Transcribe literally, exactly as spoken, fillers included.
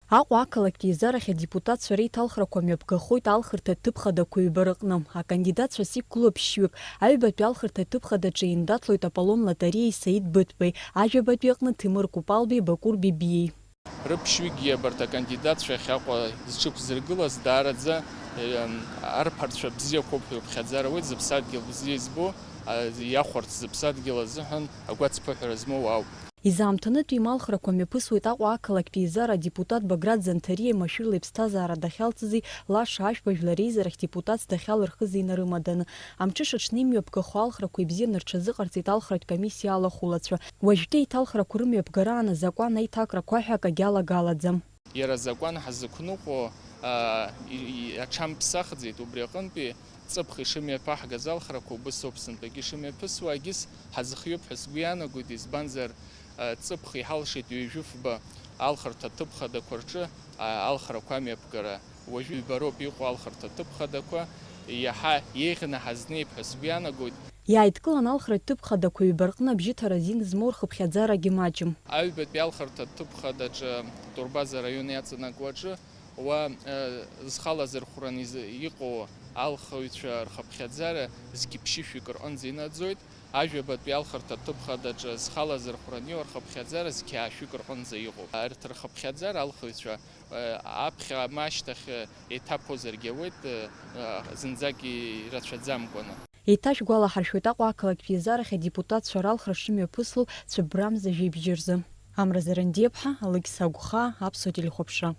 Аҟәа ақалақьтә еизарахь адепутатцәа реиҭалхрақәа мҩаԥгахоит алхырҭа ҭыԥ хадақәа ҩба рҟны. Акандидатцәа сиқәгылоуп ԥшьҩык. Аҩбатәи алхырҭа ҭыԥ хадаҿы еиндаҭлоит Аполлон Лотариеи Саид Быҭәбеи, ажәабатәи аҟны Ҭемыр Купалбеи Бакәыр Бебиеи. Рыԥшьҩыкгьы абарҭ акандидатцәа ахь Аҟәа зҽықәзыргылаз даараӡа, ем, арԥарцәа бзиақәоуп ҳәа иԥхьаӡара ауеит, зыԥсадгьыл бзиа избо, а, иахәарц зыԥсадгьыл азыҳәан агәацԥыҳәара змоу ауп. Изаамҭанытәи ималхрақәа мҩаԥысуеит Аҟәа ақалақьтә еизара адепутат Баграт Занҭариа машәырла иԥсҭазаара дахьалҵызи, лаша ажәба жәлар реизарахь депутатс дахьалырхызи инарымаданы. Амҽыша аҽны имҩаԥгахо алхрақәа ибзианы рҽазыҟарҵеит алхратә комиссиа алахәылацәа. Уажәтәи аиҭалхрақәа рымҩаԥгараан азакәан аиҭакрақәа ҳәа акагьы алагалаӡам. Иара азакәан ҳазықәныҟәо, аа, и-, и-, аҽамԥсахӡеит, убри аҟынтәи ҵыԥх ишымҩаԥаҳгаз алхрақәа убыс ауп сынтәагьы ишымҩаԥысуа, агьыс ҳазхиоуп ҳәа сгәы иаанагоит, избанзар, а, ҵыԥх иҳалшеит ҩажәи фба алхырҭа ҭыԥ хадақәа рҿы, а, алхрақәа амҩаԥгара. Уажәы ҩба роуп иҟоу алхырҭа ҭыԥ хадақәа, иаҳа еиӷьны ҳазнеип ҳәа сгәы иаанагоит. Иааидкылан алхратә ҭыԥ хадақәа ҩба рҟны абжьыҭара азин змоу рхыԥхьаӡарагьы маҷым. Аҩбатәи алхырҭа ҭыԥ хадаҿы, Турбаза араион иаҵанакуа аҿы, уа, э, зхала зырхәран из-, иҟоу алхыҩцәа рхыԥхьаӡара зқьи ԥшьышәҩык рҟынӡа инаӡоит. Ажәабатәи алхырҭа ҭыԥ хадаҿы зхала зырхәран иҟоу рхыԥхьаӡара зқьи аашәҩык рҟынӡа иҟоуп. Арҭ рхыԥхьаӡара алхыҩцәа, э, аԥхьа ма ашьҭахь, э, еиҭаԥозаргьы ауеит, э, э, зынӡак ирацәаӡамкәаны. Еиҭашәгәалаҳаршәоит Аҟәа ақалақьтә еизарахь адепутатцәа ралхра шымҩаԥысло цәыббрамза жәибжь рзы. Амра Зарандиаԥҳа, Алықьса Агәхаа, Аԥсуа телехәаԥшра.